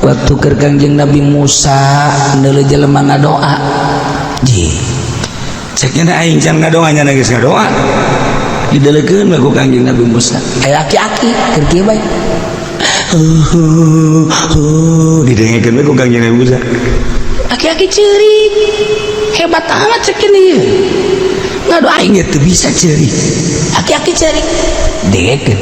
Waktu keur Kangjeng Nabi Musa neuleuh jelema ngadoa ji, ceknya aing can ngadoa, nya geus ngadoa. Didelekeun we ku Kangjeng Nabi Musa, aya aki-aki keur kieu bae, didengekeun we ku Kangjeng Nabi Musa. Aki-aki ceurik, hebat amat cek ieu ngadoa, aing teu bisa ceurik. Aki-aki ceurik, dengekeun,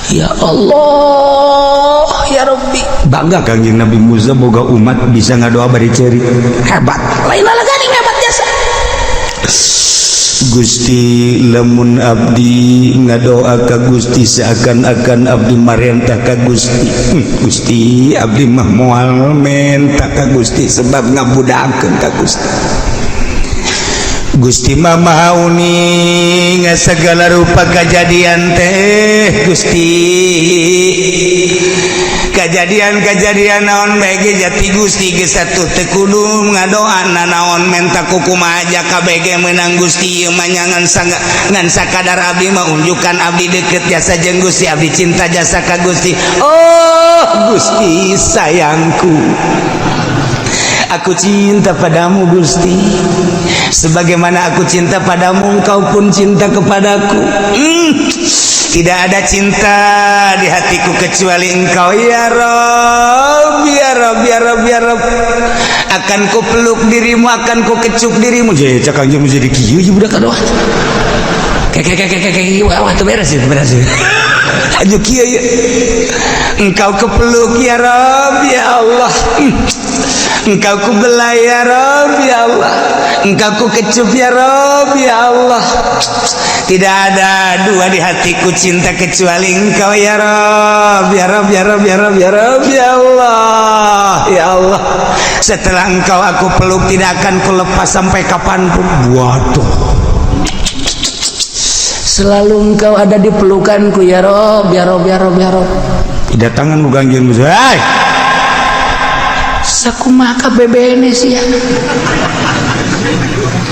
"Ya Allah, ya Rabbi." Bangga Kangjeng Nabi Musa boga umat bisa ngadoa bari ceurik, hebat. Lain lalagan hebat jasa. Gusti, lamun abdi ngadoa ka Gusti seakan-akan abdi marentah ka Gusti. Gusti, abdi mah moal menta ka Gusti sebab ngabudakeun ka Gusti. Gusti mah Maha uning segala rupa kejadian teh. Gusti, kejadian-kejadian naon bae jati Gusti geus atuh teu kudu ngadoa nanaon, menta kukumaha aja KBG menang. Gusti, ieu mah ngan ngan sakadar abdi mah unjukan abdi deket jasa jeung Gusti, abdi cinta jasa ka Gusti. Oh Gusti sayangku, aku cinta padamu. Gusti, sebagaimana aku cinta padamu, engkau pun cinta kepadaku. Tidak ada cinta di hatiku kecuali engkau, ya Rob, ya Rob, ya Rob, ya Rob. Akan ku peluk dirimu, akan ku kecup dirimu. Jadi cak anjing jadi kieu ieu budak aduh. Kayak kayak kayak kayak, wah, tuh beres ya, beres ya. Aja kieu ya. Engkau kepeluk, ya Rob, ya Allah. Engkau ku belai, ya Rob, ya Allah. Engkau ku kecup, ya Rob, ya Allah. Tidak ada dua di hatiku cinta kecuali engkau, ya Rob, ya Rob, ya Rob, ya Rob, ya Rob, ya Allah, ya Allah. Setelah engkau aku peluk, tidak akan ku lepas sampai kapanpun. Waduh. Selalu engkau ada di pelukanku, ya Rob, ya Rob, ya Rob, ya Rob. Tidak tangan bukan. Hai. Sakumaha KBBN sih ya?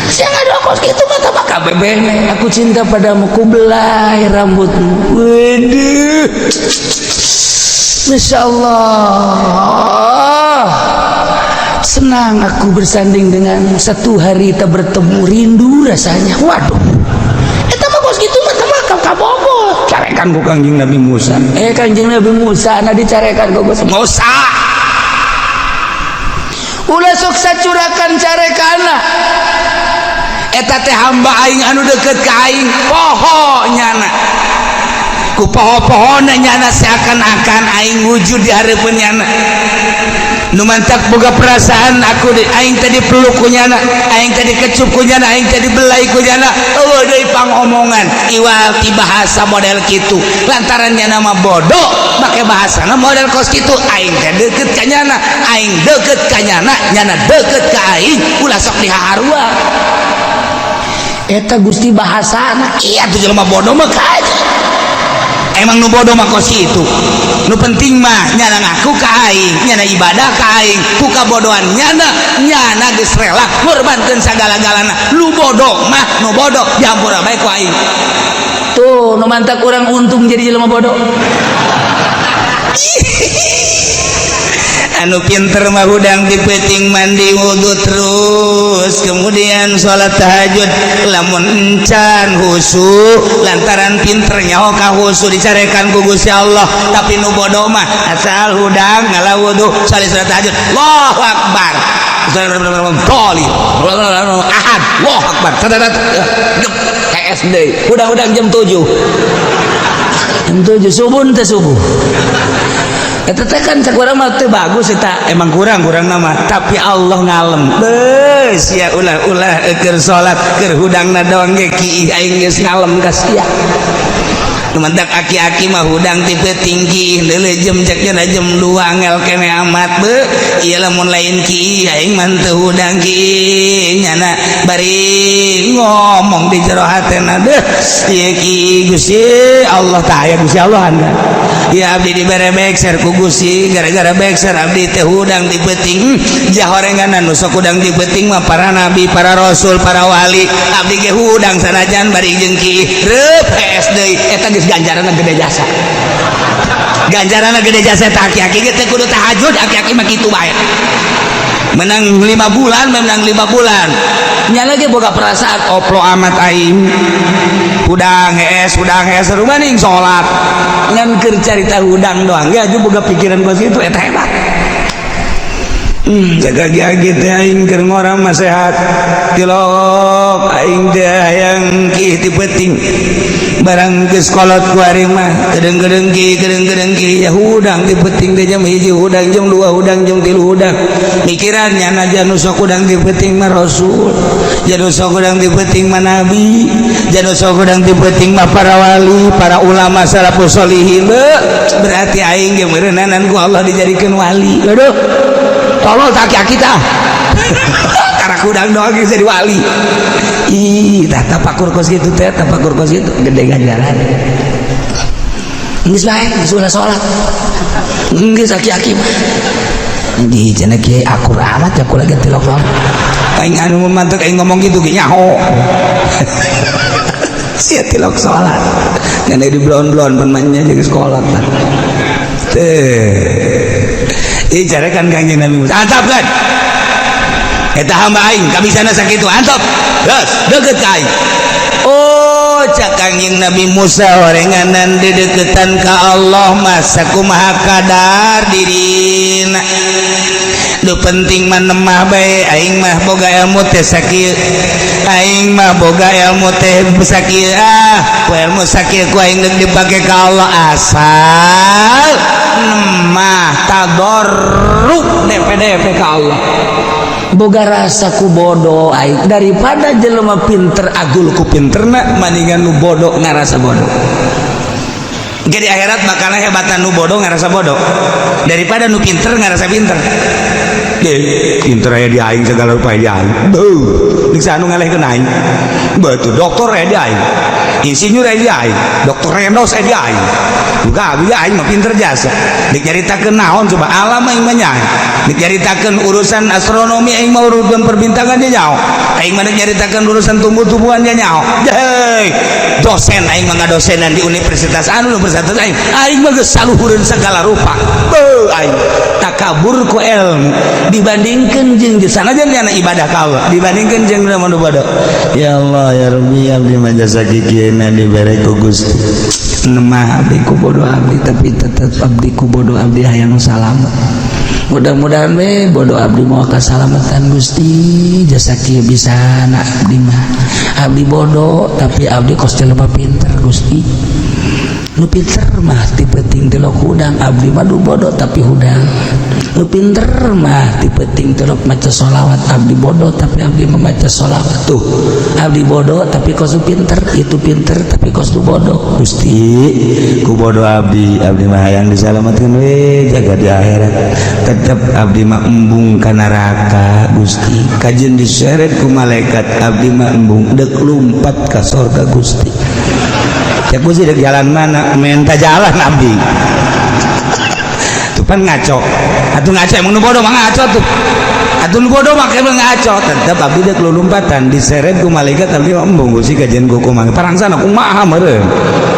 Sia ngadoa kos kitu mah tambah KBBN. Aku cinta padamu, ku belai rambutmu. Waduh. Masya Allah. Senang aku bersanding denganmu. Satu hari tak bertemu, rindu rasanya. Waduh. Eta mah kos kitu mah tambah kabogoh. Carekan ku Kangjeng Nabi Musa. Eh, Kanjeng Nabi Musa na dicarekan ku Gusti Musa. Ulah sok sacurakan carekana. Eta teh hamba aing anu deket ka aing, poho nyana. Ku poho-pohona nyana seakan-akan aing wujud di hareupeun nyana. Nu mantak boga perasaan aku di, aing tadi peluk ku nyana, aing tadi kecup ku nyana, aing tadi belai ku nyana. Eueuh deui pangomongan iwal ti bahasa model kitu. Lantaran nyana mah bodoh make bahasana model kos kitu. Aing teh deket ka nyana, aing deket ka nyana, nyana deket ka aing, ulah sok dihaharua. Eta Gusti bahasana. Iya tuh, jelema bodoh mah kaja. Emang nu bodoh mah kos itu. Nu penting mah nyana ngaku ka aing, nyana ibadah ka aing, ku kabodohan nyana, nyana geus rela ngorbankeun sagala-galana. Lu bodoh mah nu bodoh dihampura bae ku aing. Tuh, nu mantak kurang untung jadi jelema bodoh. Anu pinter mah hudang di peuting mandi wudhu, terus kemudian sholat tahajud. Lamun encan husu, lantaran pinter nyaho ka husu, dicarekan ku Gusti Allah. Tapi nu bodoh mah asal hudang ngala wudhu, salat tahajud, Allahu akbar, Toli ahad, Allahu akbar, SD hudang-hudang jam 7, jam 7 subuh teh, subuh. Eta teh kan cek urang mah teu bagus eta. Emang kurang kurang nama, tapi Allah ngalem beus ya. Ulah ulah keur salat, keur hudangna doang ge ki aing geus ngalem ka sia. Mantak aki-aki mah hudang ti peuting ki deuleu jam, ceknya jam 2 angel kene amat be. Ieu lamun lain ki aing mah teu hudang ki nyana. Bari ngomong di jero hatena deh, ieu ki Gusti Allah tah aya Gusti Allah kan ya. Abdi dibere bekser ku Gusti, gara-gara bekser abdi teh hudang di peuting. Jahorengan nu sok hudang di peuting mah para nabi, para rasul, para wali. Abdi ge hudang sanajan bari jeung ki reup hees deui. Eta geus ganjaranna gede jasa. Ganjaranna gede jasa eta aki-aki ge teu kudu tahajud, aki-aki mah kitu bae. Menang 5 bulan, menang 5 bulan. Nya lagi boga perasaan oplo amat aing. Hudang hees, hudang hees rumaning salat. Ngan keur carita hudang doang ge boga pikiran kos kitu eta hebat. Jaga gi teh aing keur ngora mah sehat. Tilok aing teh hayang ki ti peuting. Barang geus kolot ku ari mah kedeung-kedeung ki kedeung-kedeung ki ya hudang ti peuting teh jam 1 hudang jam 2 hudang jam 3 hudang. Mikiran nyana nu sok hudang ti peuting mah Rasul, nu sok hudang ti peuting mah Nabi, nu sok hudang ti peuting mah para wali, para ulama salafus solihin. Berarti aing ge meureunanan ku Allah dijadikeun wali. Aduh. Tolol tak aki kita karena kudang doang jadi wali. Ih, tah tapakur kos gitu teh, tapakur kos gitu gede ganjaran. Geus bae, geus ulah salat. Geus aki-aki mah. Di cenah kiai akur amat ya kula ge tilok salat. Aing anu mantek aing ngomong gitu ge nyaho. Sia tilok salat. Ngan di blon-blon pan mah jeung sekolah tah. Teh. Ih carekan Kangjeng Nabi Musa. Antap kan? Eta hamba aing kami sana sakitu antap. Geus, deukeut ka aing. Oh, cak Kangjeng Nabi Musa orenganan dideketan ka Allah mah sakumaha kadar dirina. Nu penting mah nemah bae aing mah boga ilmu teh sakieu. Aing mah boga ilmu teh sakieu ah, ku ilmu sakieu ku aing deuk dipake ka Allah asal nemah tadarruk DPDP ka Allah. Boga rasa ku bodoh aing daripada jelema pinter agul ku pinterna maningan nu bodoh ngarasa bodoh. Jadi akhirat bakalna hebatan nu bodoh ngarasa bodoh daripada nu pinter ngarasa pinter. Pinter aya di aing segala rupa di aing. Beuh, deuk anu ngalehkeun aing. Betul, doktor aya di aing. Insinyur aya di aing, doktor Rendos aya di aing. Buka abdi aing mah pinter jasa. Deuk nyaritakeun naon coba alam aing mah nyaho. Deuk nyaritakeun urusan astronomi aing mah urusan perbintangan dia nyaho. Aing mah deuk nyaritakeun urusan tumbuh-tumbuhan dia nyaho. Hei, dosen aing mah ngadosenan di universitas anu universitas aing. Aing mah geus saluhureun segala rupa. Beuh aing takabur ku ilmu dibandingkan jeung sanajan nyana ibadah ka Allah dibandingkan jeung nu bodoh. Ya Allah ya Rabbi abdi mah jasa kikieuna dibere ku Gusti. Nemah abdi ku bodoh abdi tapi tetep abdi ku bodoh abdi hayang salamet. Mudah-mudahan we bodoh abdi moal kasalamatan Gusti jasa kieu bisa na abdi mah. Abdi bodoh tapi abdi kos jelema pinter Gusti. Nu pinter mah ti peuting tilok hudang abdi mah du bodoh tapi hudang. Nu pinter mah ti peuting tilok maca sholawat abdi bodoh tapi abdi membaca sholawat tuh. Abdi bodoh tapi kos nu pinter, itu pinter tapi kos nu bodoh. Gusti ku bodoh abdi, abdi mah hayang disalamatkeun we jaga di akhirat. Tetep abdi mah embung ka neraka Gusti. Kajeun diseret ku malaikat abdi mah embung deuk lumpat ka sorga Gusti. Ya Gusti dek jalan mana? Minta jalan abdi. Tuh pan ngaco. Atuh ngaco emang nu bodoh mah ngaco tuh. Atuh nu bodoh mah emang ngaco. Tetep abdi dek lompatan diseret ku malaikat abdi mah embung Gusti kajian ku kumaha. Parangsana kumaha meureun.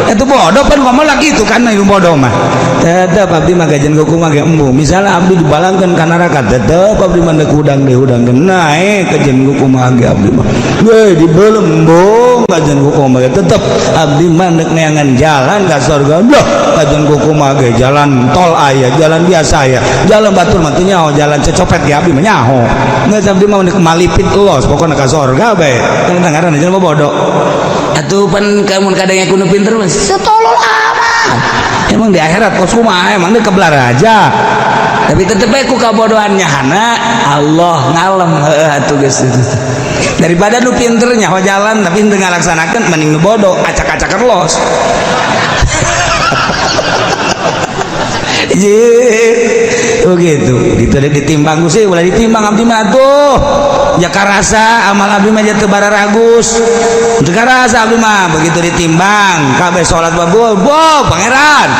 Atuh bodoh pan ngomong lagi itu kan nu bodoh mah. Tetep abdi mah kajian ku kumaha ge embung. Misalnya abdi dibalangkeun ka neraka tetep abdi mah deuk hudang deui hudang naik kajian ku kumaha ge abdi mah. Weh dibelem embung kajian ku kumaha ge tetep abdi mah deuk neangan jalan ka surga. Duh kajian ku kumaha ge jalan tol aya, jalan biasa aya. Jalan batur mah teu nyaho, jalan cecopet ge abdi mah nyaho. Geus abdi mah deuk malipit los pokona ka surga bae. Teu ngaranna jelema bodoh. Atuh pan kamun kadang ku nu pinter mah setolol amat. Emang di akhirat kos kumaha emang deuk kebelar aja. Tapi tetep bae ku kabodohan nyahana Allah ngalem heueuh atuh geus. Daripada nu pinter nyaho jalan tapi teu ngalaksanakeun mending nu bodoh acak-acakan los. Begitu gitu ditimbang sih ulah ditimbang abdi mah tuh ya karasa amal abdi mah teu bararagus teu karasa abdi mah begitu ditimbang kabeh salat babul bo pangeran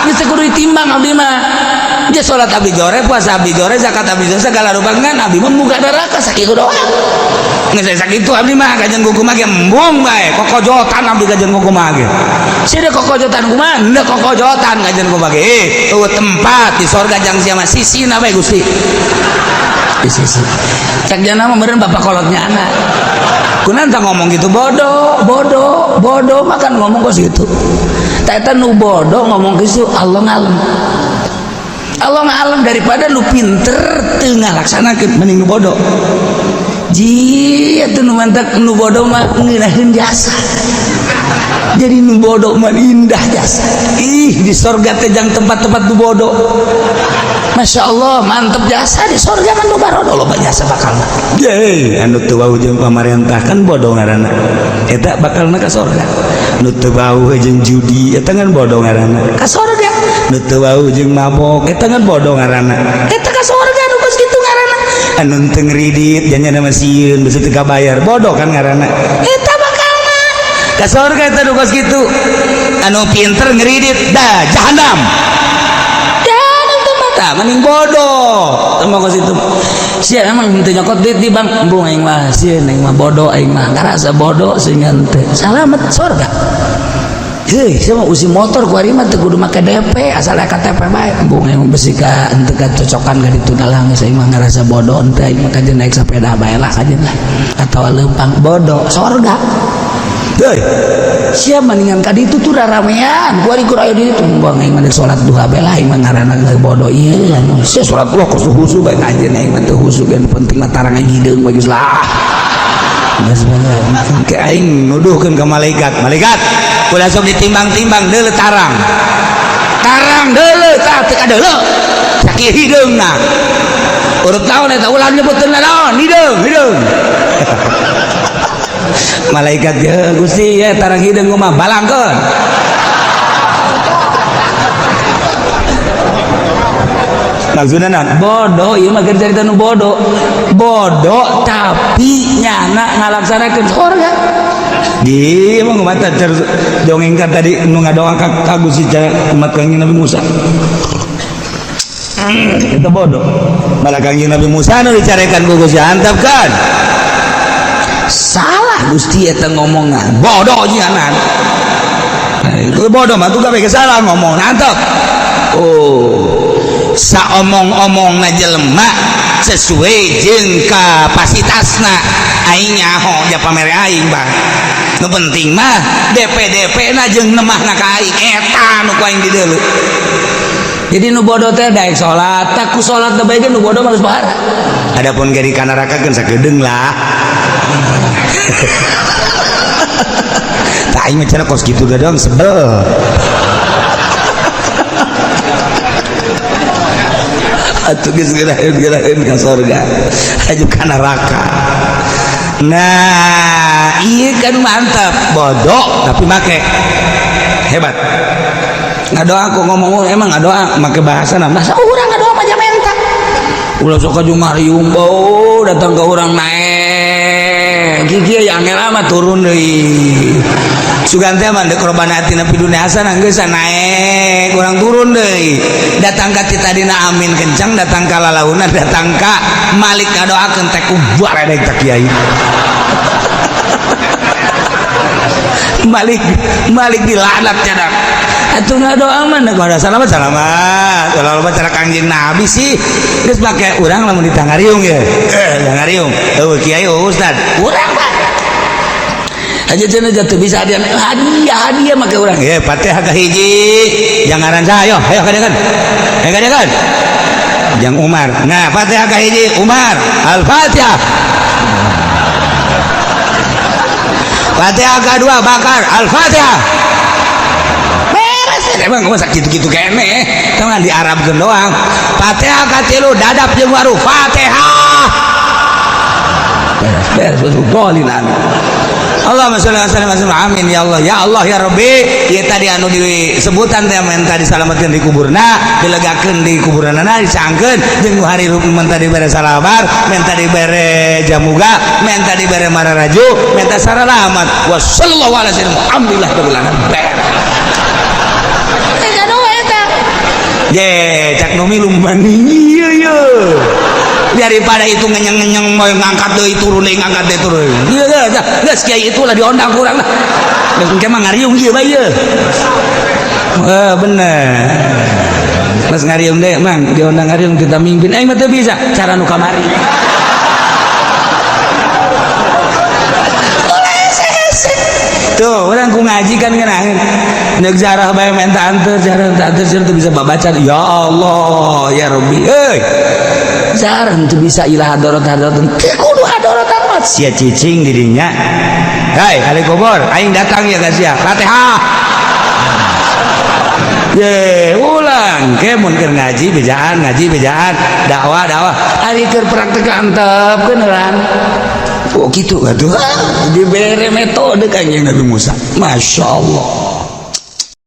geus teu kudu ditimbang abdi mah dia salat abdi jore puasa abdi jore zakat abdi jore segala rupa ngan abdi mah muka neraka sakitu doang. Geus sakitu abdi mah kajian kumaha ge embung bae kokojotan abdi kajian kumaha ge. Sia kokojotan kumaha? Henteu kokojotan kajian kumaha ge. Eueuh tempat di sorga jang sia mah sisina bae Gusti. Di sisi. Cak jana mah meureun bapak kolotnya anak. Kunaon tah ngomong gitu bodoh, bodoh, bodoh makan ngomong kos gitu. Tah eta nu bodoh ngomong kitu Allah ngalem. Allah ngalem daripada nu pinter teu ngalaksanakeun mending nu bodoh. Ji atuh nu mantak nu bodoh mah ngeunaheun jasa. Jadi nu bodoh mah indah jasa. Ih di sorga teh jang tempat-tempat nu bodoh. Masya Allah mantep jasa di sorga kan nu barodo loba jasa bakal. Ye anu teu wau jeung pamarentah kan bodoh ngaranna. Eta bakalna ka sorga. Nu teu wau jeung judi eta kan bodoh ngaranna. Ka sorga. Nu teu wau jeung mabok eta kan bodoh ngaranna. Eta ka sorga nu kos kitu ngaranna. Anu teu ngridit janyana mah sieun bisi teu kabayar bodoh kan ngaranna. Eta bakalna ka sorga eta nu kos kitu. Anu pinter ngridit dah jahanam. Jahanam teh mata mending bodoh. Teu kos itu. Sia emang teu nyokot duit di bank embung aing mah sieun aing mah bodoh aing mah ngarasa bodoh sehingga teu salamet sorga. Heuh, sia mah usi motor ku ari mah teu kudu make DP asal KTP bae. Embung aing besi ka henteu kacocokan ka ditu dalang geus aing mah ngarasa bodoh henteu aing mah kajen naik sepeda bae lah kajen lah atawa leumpang bodoh sorga. Heuh, sia mendingan ka ditu tuh raramean ku ari kur aya di ditu embung aing mah salat duha bae lah aing mah ngaranna geus bodoh ieu anu sia salat duha kos husu bae kajen aing mah teu husu geus penting mah tarang aing hideung bae geus lah. Geus bae ke aing nuduhkeun ka malaikat. Malaikat ulah sok ditimbang-timbang deuleu tarang. Tarang deuleu tah teu kadeuleu. Sakieu hideungna. Urut naon eta ulah nyebutkeun naon hideung hideung. Malaikat ya Gusti ya tarang hideung mah balangkeun. Maksudna naon? Bodoh ieu mah keur carita nu bodoh. Bodoh tapi nyana ngalaksanakeun sorga. Di emang mata cer dongengkan tadi nu ngadoa ka Gusti umat Kangjeng Nabi Musa. Itu bodoh. Malah Kangjeng Nabi Musa nu dicarekan ku Gusti antap kan. Salah Gusti eta ngomongan. Bodoh jianan. Nah, itu bodoh mah tuh kabeh salah ngomong antap. Oh, saomong-omongna jelema sesuai jeung kapasitasna aing nyaho ja pamere aing bang. Nu penting mah DP-DP na jeung nemahna ka aing eta nu ku aing dideuleu. Jadi nu bodoh teh daek salat, tak ku salat teh bae nu bodoh mah geus bahara. Adapun ge di kanaraka keun sakedeung lah. Tah aing mah cenah kos kitu doang sebel. Atuh geus geuraheun-geuraheun ka sorga aju ka neraka. Nah, iya kan mantap, bodoh tapi make hebat. Ngadoa aku ngomong emang ngadoa make bahasa nah masa urang ngadoa mah jamenta. Ulah sok aju ngariung bau datang ke urang naek. Kieu yang angel amat turun deui. Sugan teh mah deuk robana atina fid dunya hasanah geus naek urang turun deui. Datang ka ti tadina amin kencang datang ka lalauna datang ka Malik ngadoakeun teh ku baredeg ta kiai. Malik Malik dilaknat cadak. Atuh ngadoa mah deuk ada salamat salamat. Kalau cara Kangjeng Nabi sih geus make urang lamun ditangariung ye. Tangariung. Eueuh kiai eueuh ustad. Urang Pak. Aja cenah jatuh bisa hadiah hadiah hadiah make urang. Ye Fatihah ka hiji. Jangaran saha ayo ayo kadekan. Ayo kadekan. Jang Umar. Nah, Fatihah ka hiji Umar. Al-Fatihah. Fatihah kedua Bakar. Al-Fatihah. Beres emang masa gitu-gitu kene. Tong di Arabkeun doang. Fatihah katilu dadap jeung waru. Fatihah. Beres beres golin amin. Allahumma sholli wa sallim wa amin ya Allah ya Allah ya Rabbi. Ieu tadi anu disebutan teh menta disalametkeun di kuburna, dilegakeun di kuburanana, dicangkeun jeung nu hari menta dibere salabar, menta dibere jamuga, menta dibere mararaju, menta saralamat. Wa sallallahu alaihi wasallam. Alhamdulillah rabbil alamin. Teh gaduh eta. Ye, cak nu milu mani ieu ye. Daripada itu ngenyeng-ngenyeng mau ngangkat deui, turun deui, ngangkat deui, turun. Iya, iya, geus kiai itulah diondang kurang lah. Geus engke mah ngariung ieu bae ieu. Eh, bener. Mas ngariung deh, Mang, diondang ngariung kita mimpin. Aing mah teu bisa cara nu kamari. Tuh, orang ku ngaji kan ngenahin. Nek jarah bae minta anter, jarah minta anter, jarah teu bisa babaca. Ya Allah, ya Rabbi. Euy. Jarah teu bisa ilah hadorot hadorot. Teu kudu hadorot amat. Sia cicing di dinya. Hai, ahli kubur, aing datang ya guys ya. Fatihah. Ye, ulang ke mun keur ngaji bejaan, ngaji bejaan, dakwah dakwah. Ari keur praktek antep keun. Oh gitu atuh. Dibere metode Kanjeng Nabi Musa. Masya Allah.